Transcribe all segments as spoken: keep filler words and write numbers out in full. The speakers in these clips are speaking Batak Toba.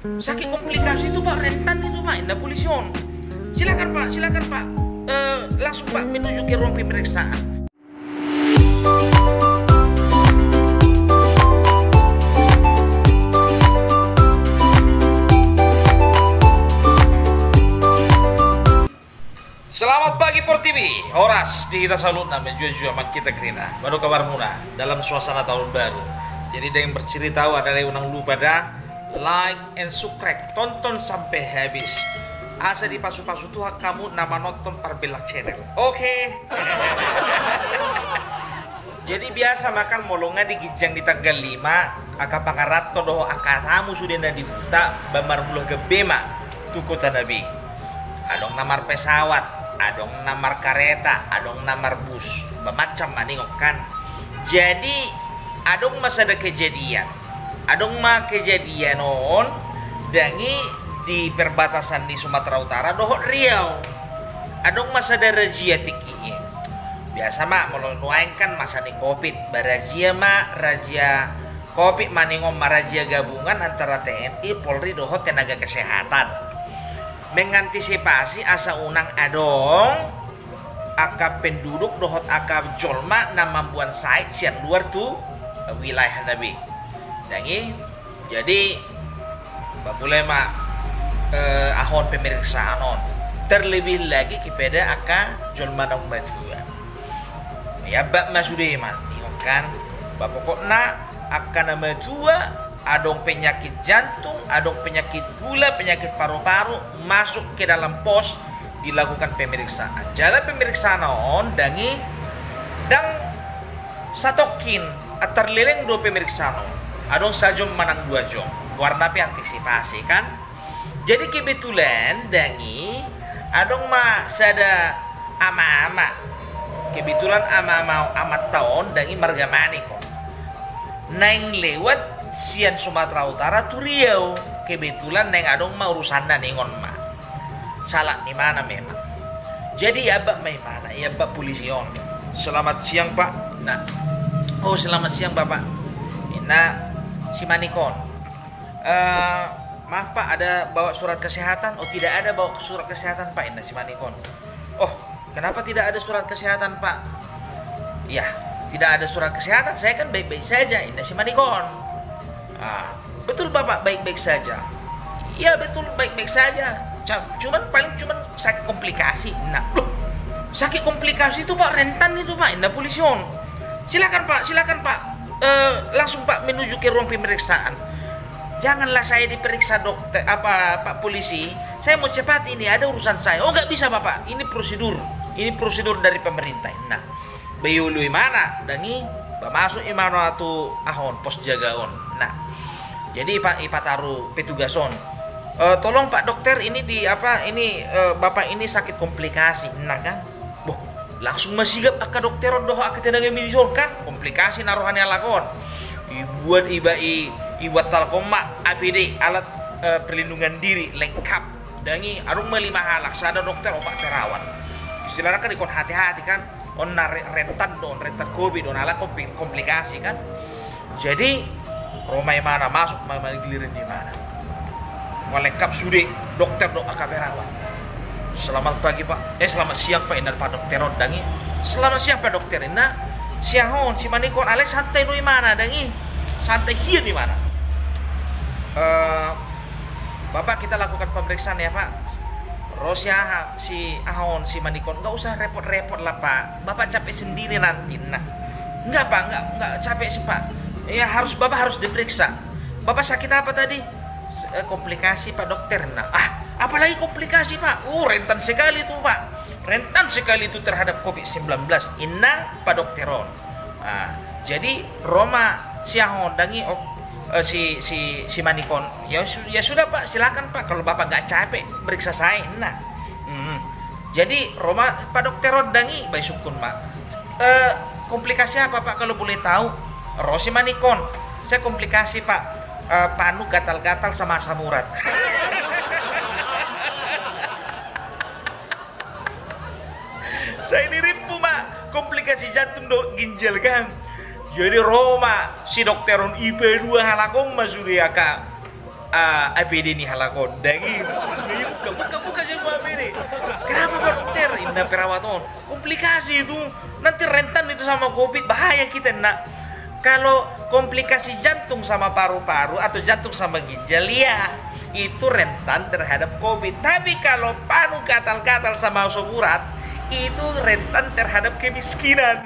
Sakit komplikasi itu, Pak, rentan itu, Pak, inna polisi on. Silakan, Pak, silakan, Pak. Eh, langsung, Pak, menuju ke ruang pemeriksaan. Selamat pagi Por T V. Horas di hita saluhutna, manjua-jua ma hita kerina. Bagaimana kabarmuna dalam suasana tahun baru? Jadi, dang bercerita adalah, unang lupa da like and subscribe, tonton sampai habis. Asa dipasu-pasu Tuhan hamu na manonton Parbelak Channel. Oke. Jadi biasa ma kan molo nga di ginjang di tanggal lima, angka pangaranto dohot angka tamu sude na di huta, ba marmula gabe ma tu kota na be. Adong na marpesawat, adong na markareta, adong na marbus, ba macam ma ningon kan. Jadi adong ma sada kejadian. Adong ma kejadian on, dang i, di perbatasan ni Sumatera Utara dohot Riau. Adong ma sada razia tingki i. Biasa ma molo nuaeng kan masa ni covid, ba razia ma, razia covid ma ningon ma, razia gabungan antara T N I, Polri dohot tenaga kesehatan. Mengantisipasi asa unang adong angka penduduk dohot angka jolma na mamboan sahit sian luar tu wilayah na be. Dang i, jadi ba mulai ma, eh, aha on, pemeriksaan on. Terlebih lagi kepada angka jolma naung matua. Iabak ma sude ma, ningon kan. Ba pokokna angka na matua, adong penyakit jantung, adong penyakit gula, penyakit paru-paru, masuk ke dalam pos, dilakukan pemeriksaan. Jala pemeriksaan on dang i, dang satongkin, antar leleng do pemeriksaan on. Adong sajom manang dua jom. Goarna pe antisipasi kan. Jadi kebetulan dang i, adong ma sada ama-ama. Kebetulan ama-ama, amanta on dang i marga Manik on. Naeng lewat sian Sumatera Utara tu Riau. Kebetulan naeng adong ma urusanna, ningon ma. Salah ni mana memang. Jadi iabak ma imana, iabak polisi on. Selamat siang, Pak. Nah. Oh, selamat siang, Bapak. Inna si Manik on. Eh, maaf, Pak, ada bawa surat kesehatan? Oh, tidak ada bawa surat kesehatan, Pak, inna si Manik on. Oh, kenapa tidak ada surat kesehatan, Pak? Ya, tidak ada surat kesehatan, saya kan baik-baik saja, inna si Manik on. Ah, betul Bapak baik-baik saja? Iya, betul, baik-baik saja. Ca-, cuman, paling cuman sakit komplikasi. Nah, loh, sakit komplikasi itu, Pak, rentan itu, Pak, inna polisi on. Silakan, Pak, silakan, Pak. Eh, langsung, Pak, menuju ke ruang pemeriksaan. Janganlah saya diperiksa, dokter, apa, Pak Polisi. Saya mau cepat ini, ada urusan saya. Oh, nggak bisa, Bapak. Ini prosedur. Ini prosedur dari pemerintah. Nah, ba iolo imana dang i, ba masuk imana tu aha on, pos jaga on. Nah, jadi ipa-, ipataru petugas on. Eh, tolong Pak Dokter, ini di apa, ini, eh, Bapak ini sakit komplikasi. Nah kan. Boh, langsung ma sigap angka dokter on dohot angka tenaga medis on kan, komplikasi na roha ni halak on. Ibuat iba i, ibuat halak on ma A P D, alat, eh, perlindungan diri, lengkap. Dang i, adong ma lima halak, sada dokter, opat perawat. Istilahna kan ingkon hati-hati kan. On na re-, rentan do on, rentan covid do on, ala kompli-, komplikasi kan. Jadi ro ma imana, masuk ma, ma giliran ni imana. Wah, lengkap sude, dokter dohot angka perawat. Selamat pagi, Pak. Eh, selamat siang, Pak, inna Pak Dokter on dang i. Selamat siang, Pak Dokter, inna si aha on, si Manik on. Alai santai do imana dang i. Santai hian imana. Eh, Bapak, kita lakukan pemeriksaan ya, Pak. Ro si aha, si aha on, si Manik on. Nggak usah repot-repot lah, Pak. Bapak capek sendiri nanti. Nah, nggak, Pak, nggak, nggak capek sih, Pak. Ya, harus, Bapak harus diperiksa. Bapak sakit apa tadi? Eh, komplikasi, Pak Dokter. Nah, ah, apalagi komplikasi, Pak? Uh, rentan sekali itu, Pak. Rentan sekali itu terhadap covid sembilan belas. Inna Pak Dokter on. Ah, jadi ro ma si aha on dang i, oh, eh, si, si, si Manik on. Ya su-, ya sudah, Pak, silakan, Pak, kalau Bapak nggak capek, periksa saya, nah. Hmm. Jadi ro ma Pak Dokter on dang i, ba isungkun ma. Eh, komplikasi apa, Pak, kalau boleh tahu? Ro si Manik on. Saya komplikasi, Pak. Eh, panu, gatal-gatal sama asam urat. Sai dirimpu ma komplikasi jantung dohot ginjal kan. Jadi ro ma si dokter on, ipadua halak on ma sude angka Ah, A P D ni halak on daging. Buka, buka, buka semua A P D. Kenapa, Pak Dokter? Inna perawat on. Komplikasi itu. Nanti rentan itu sama covid, bahaya kita, nak. Kalau komplikasi jantung sama paru-paru atau jantung sama ginjal, ya, itu rentan terhadap covid. Tapi kalau panu gatal-gatal sama asam urat, itu rentan terhadap kemiskinan.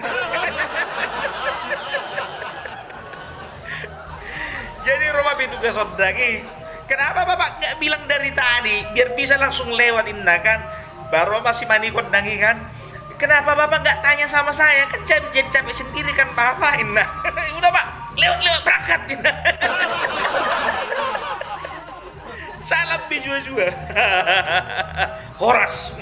Jadi ro ma petugas on daging. Kenapa Bapak nggak bilang dari tadi? Biar bisa langsung lewat, inna kan. Baru apa si Manikon daging kan? Kenapa Bapak nggak tanya sama saya? Kan jadi, jadi capek sendiri kan Bapak, inna. Udah Pak, lewat, lewat, berangkat, inna. Salam di jua-jua. Horas.